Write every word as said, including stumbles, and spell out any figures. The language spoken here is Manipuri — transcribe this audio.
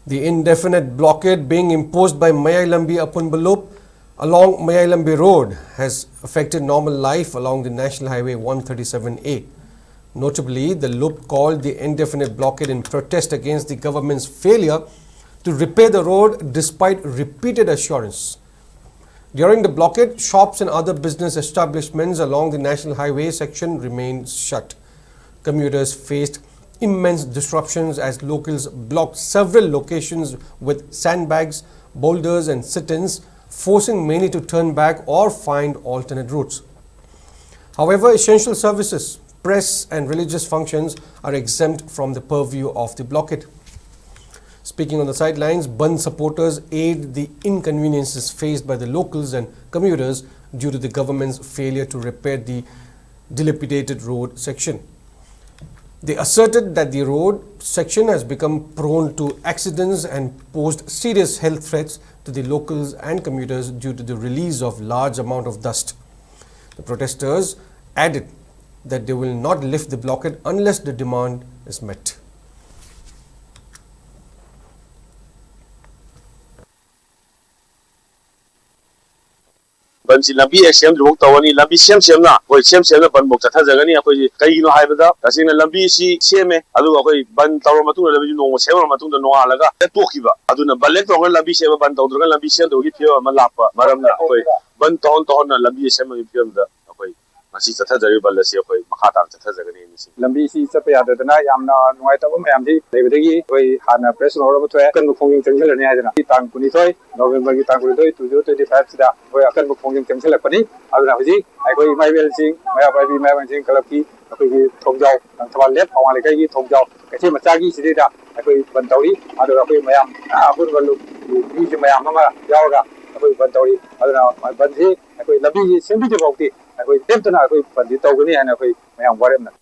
The indefinite blockade being imposed by Mayailambi Aphunba Loop along Mayailambi Road has affected normal life along the National Highway one thirty-seven A. Notably, the loop called the indefinite blockade in protest against the government's failure to repair the road despite repeated assurance. During the blockade, shops and other business establishments along the National Highway section remained shut. Commuters faced immense disruptions as locals blocked several locations with sandbags, boulders, and sit-ins, forcing many to turn back or find alternate routes. However, essential services, press, and religious functions are exempt from the purview of the blockade. Speaking on the sidelines, Bandh supporters aid the inconveniences faced by the locals and commuters due to the government's failure to repair the dilapidated road section. They asserted that the road section has become prone to accidents and posed serious health threats to the locals and commuters due to the release of large amount of dust. The protesters added that they will not lift the blockade unless the demand is met. ꯕꯟꯁꯤ ꯂꯝꯕꯤ ꯍꯦꯛ ꯁꯦꯝꯗ꯭ꯔꯤꯐꯥꯎ ꯇꯧꯒꯅꯤ꯫ ꯂꯝꯕꯤ ꯁꯦꯝ ꯁꯦꯝꯅ ꯑꯩꯈꯣꯏ ꯁꯦꯝ ꯁꯦꯝꯅ ꯕꯟꯐꯧ ꯆꯠꯊꯖꯒꯅꯤ꯫ ꯑꯩꯈꯣꯏꯁꯤ ꯀꯩꯒꯤꯅꯣ ꯍꯥꯏꯕꯗ, ꯇꯁꯦꯡꯅ ꯂꯝꯕꯤꯁꯤ ꯁꯦꯝꯃꯦ, ꯑꯗꯨꯒ ꯑꯩꯈꯣꯏ ꯕꯟ ꯇꯧꯔ ꯃꯇꯨꯡꯗ, ꯂꯝꯕꯤꯁꯤ ꯅꯣꯡꯃ ꯁꯦꯝꯃ ꯃꯇꯨꯡꯗ ꯅꯣꯡꯉꯥꯜꯂꯒ ꯍꯦꯛ ꯇꯣꯛꯈꯤꯕ꯫ ꯑꯗꯨꯅ ꯕꯟ ꯍꯦꯛ ꯇꯧꯔꯒ ꯂꯝꯕꯤ ꯁꯦꯝꯃ, ꯕꯟ ꯇꯧꯗ꯭ꯔꯒ ꯂꯝꯕꯤ ꯁꯦꯝꯗꯕꯒꯤ ꯐꯤꯕꯝ ꯑꯃ ꯂꯥꯛꯄ ꯃꯔꯝꯅ ꯑꯩꯈꯣꯏ ꯕꯟ ꯇꯧꯍꯟ ꯇꯧꯍꯟꯅ ꯂꯝꯕꯤ ꯁꯦꯝꯕꯒꯤ ꯐꯤꯕꯝꯗ ꯑꯩꯈꯣꯏ ꯉꯁꯤ ꯆꯠꯊꯖꯔꯤꯕ ꯕꯟ ꯑꯁꯤ ꯑꯩꯈꯣꯏ ꯃꯈꯥ ꯇꯥꯅ ꯆꯠꯊꯖꯒꯅꯤ꯫ ꯂꯝꯕꯤꯁꯤ ꯆꯠꯄ ꯌꯥꯗꯗꯅ ꯌꯥꯝꯅ ꯅꯨꯡꯉꯥꯏꯇꯕ ꯃꯌꯥꯝꯗꯤ ꯂꯩꯕꯗꯒꯤ ꯑꯩꯈꯣꯏ ꯍꯥꯟꯅ press note ꯑꯃ ꯊꯣꯛꯑꯦ, ꯑꯀꯟꯕ ꯈꯣꯡꯖꯪ ꯆꯪꯁꯤꯜꯂꯅꯤ ꯍꯥꯏꯗꯅ꯫ ꯇꯥꯡ ꯀꯨꯟꯅꯤꯊꯣꯏ November ꯒꯤ ꯇꯥꯡ ꯀꯨꯟꯅꯤꯊꯣꯏ, two zero twenty five ꯁꯤꯗ ꯑꯩꯈꯣꯏ ꯑꯀꯟꯕ ꯈꯣꯡꯖꯪ ꯆꯪꯁꯤꯜꯂꯛꯄꯅꯤ꯫ ꯑꯗꯨꯅ ꯍꯧꯖꯤꯛ ꯑꯩꯈꯣꯏ ꯏꯃꯥ ꯏꯕꯦꯜꯁꯤꯡ, ꯃꯩꯔꯥ ꯄꯥꯏꯕꯤ ꯏꯃꯥ ꯏꯕꯦꯜꯁꯤꯡ club ꯀꯤ ꯑꯩꯈꯣꯏꯒꯤ ꯊꯣꯡꯖꯥꯎ, ꯂꯪꯊꯕꯥꯜ left ꯑꯋꯥꯡ ꯂꯩꯀꯥꯏꯒꯤ ꯊꯣꯡꯖꯥꯎ ꯀꯩꯊꯦꯜ ꯃꯆꯥꯒꯤ ꯁꯤꯗꯩꯗ ꯑꯩꯈꯣꯏ ꯕꯟ ꯇꯧꯔꯤ꯫ ꯑꯗꯨꯒ ꯑꯩꯈꯣꯏ ꯃꯌꯥꯝ, ꯑꯄꯨꯟꯕ ꯂꯨꯞ-, ꯃꯤꯁꯦ ꯃꯌꯥꯝ ꯑꯃ ꯌꯥꯎꯔꯒ ꯑꯩꯈꯣꯏ ꯕꯟ ꯇꯧꯔꯤ꯫ ꯑꯗꯨꯅ ꯕꯟꯁꯤ ꯑꯩꯈꯣꯏ ꯂꯝꯕꯤꯁꯤ ꯁꯦꯝꯕꯤꯗ꯭ꯔꯤ ꯐꯥꯎꯗꯤ ꯑꯩꯈꯣꯏ ꯂꯦꯞꯇꯅ ꯑꯩꯈꯣꯏ ꯕꯟꯗꯤ ꯇꯧꯒꯅꯤ ꯍꯥꯏꯅ ꯑꯩꯈꯣꯏ ꯃꯌꯥꯝ ꯋꯥꯔꯦꯞꯅꯔꯦ꯫